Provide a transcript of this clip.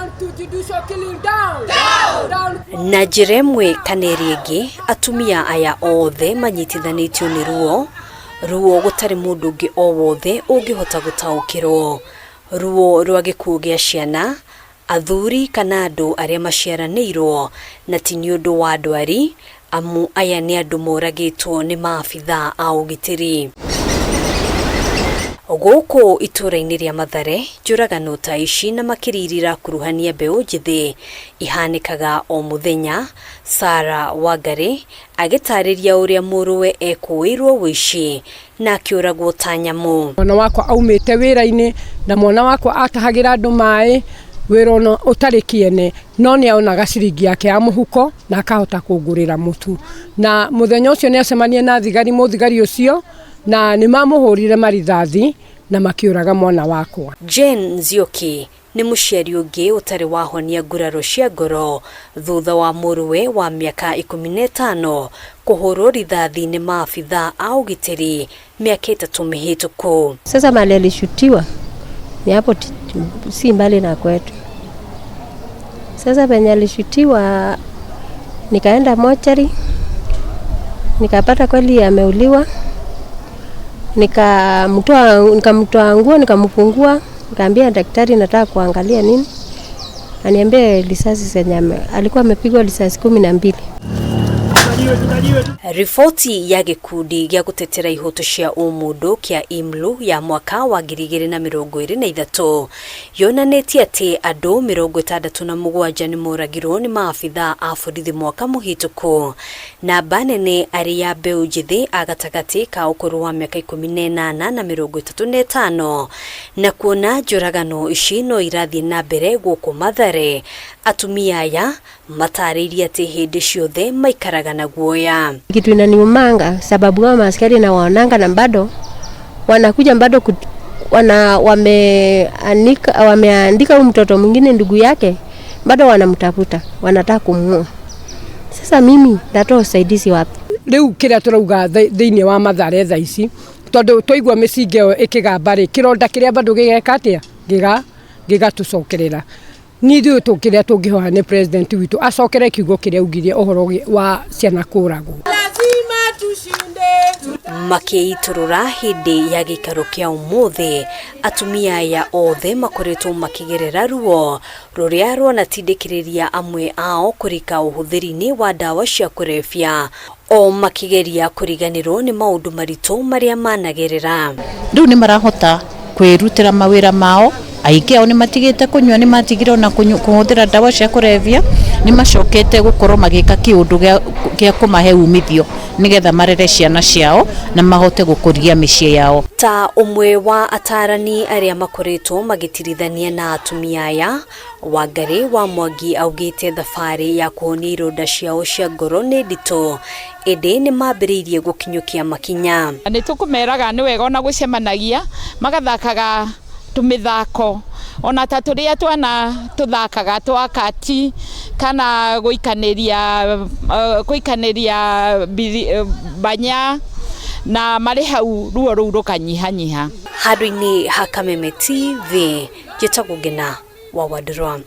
Down to judicial killing, down! Down! Down! Na njĩra ĩmwe kana ĩrĩa ĩngĩ, atumia aya othe manyitithanĩtio nĩ ruo, ruo gũtarĩ mũndũ ũngĩ o wothe ũngĩhota gũtaũkĩrwo, ruo rwa gĩkuũ gĩa ciana, athuri kana andũ arĩa maciaranĩirwo, na ti nĩ ũndũ wa ndwari, amu aya nĩ andũ moragĩtwo nĩ maabithaa a ũgitĩri. Gũkũ itũũra-inĩ rĩa Mathare, njũragano ta ici na makĩria iria irakuruhania mbeũ njĩthĩ ihanĩkaga o mũthenya. Sarah Wangari agĩtarĩria ũrĩa mũrũwe ekũĩirwo ũici na akĩũragwo ta nyamũ. Mwana wakwa aumĩte wĩra-inĩ na mwana wakwa atahagĩra andũ maĩ wĩra ona ũtarĩ kĩene, no nĩ onaga ciringi yake ya mũhuko na akahota kũngũrĩra mũtu. Na mũthenya ũcio nĩ acemania na thigari, mũthigari ũcio na nĩ mamũhũrire marithathi na makĩũraga mwana wakwa. Jane Nzioki nĩ mũciari ũngĩ ũtarĩ wahonia nguraro cia ngoro thutha wa mũrũwe wa mĩaka 15 kũhũrwo rithathi nĩ maabithaa a ũgitĩri mĩaka 3 mĩhĩtũku. Sasa mahali alishutiwa ni hapo si mbali na kwetu. Sasa penye alishutiwa nikaenda mochari nikapata kweli ameuliwa. Nikamtoa nguo, nikamfungua, nikaambia daktari nataka kuangalia nini. Aniambie risasi zenye alikuwa amepigwa risasi 12. Riboti ya gĩkundi gĩa gũtetera ihoto cia ũmũndũ kĩa IMLU ya mwaka wa 2023 yonanĩtie atĩ andũ 67 nĩ moragirwo nĩ maabithaa a borithi mwaka mũhĩtũku. Namba nene arĩ ya mbeũ njĩthĩ a gatagatĩ ka ũkũrũ wa mĩaka 18 na 35. Na kuona njũragano ici no irathiĩ na mbere gũkũ Mathare, atumia aya matarĩirie atĩ hĩndĩ ciothe maikaraga na guoya. Kitu inaniumanga sababu kama askari na waonanga na bado wanakuja bado wameandika huyu mtoto mwingine ndugu yake, bado wanamtafuta, wanataka kumuua. Sasa mimi natoa usaidizi wapi? Rĩu kĩrĩa tũrauga thĩinĩ wa Mathare thaa ici, tondũ twaigua mĩcinga ĩyo ĩkĩgamba rĩ, kĩronda kĩrĩa bado gĩgeka atĩa, gĩgatũcokerera. Ni ithuĩ kĩrĩa tũngĩhoya nĩ president witũ acokere kiugo kĩrĩa augire ũhoro wa ciana kũragwo. Makĩitũrũra hĩndĩ ya gĩikaro kĩa ũmũthĩ, atumia aya othe makoretwo makĩgerera ruo rũrĩa rwanatindĩkĩrĩria amwe ao kũrika ũhũthĩri-inĩ wa ndawa cia kũrebia, o makĩgeria kũriganĩrwo nĩ maũndũ maritũ marĩa managerera. Rĩu nĩ marahota kwĩrutĩra mawĩra mao, aingĩ ao nĩ matigĩte kũnyua, nĩ matigire ona kũhũthĩra ndawa cia kũrebia, nĩ macokete gũkorwo magĩka kĩũndũ gĩa kũmahe umithio nĩgetha marere ciana ciao na mahote gũkũria mĩciĩ yao. Ta ũmwe wa atarani arĩa makoretwo magĩtirithania na atumia aya, Wangari wa Mwangi augĩte thabarĩ ya kũhonia ironda ciao cia ngoro nĩ nditũ, ĩndĩ nĩ mambĩrĩirie gũkinyũkia makinya. Nĩ tũkũmeraga nĩ wega ona gũcemanagia, magathakaga tũmĩthako ona ta tũrĩa twana tũthakaga twa kati kana gũikanĩria banya, na marĩ hau ruo rũu rũkanyihanyiha. Handũ-inĩ ha Kameme TV, njĩtagwo Ngina wa Wandũrwa.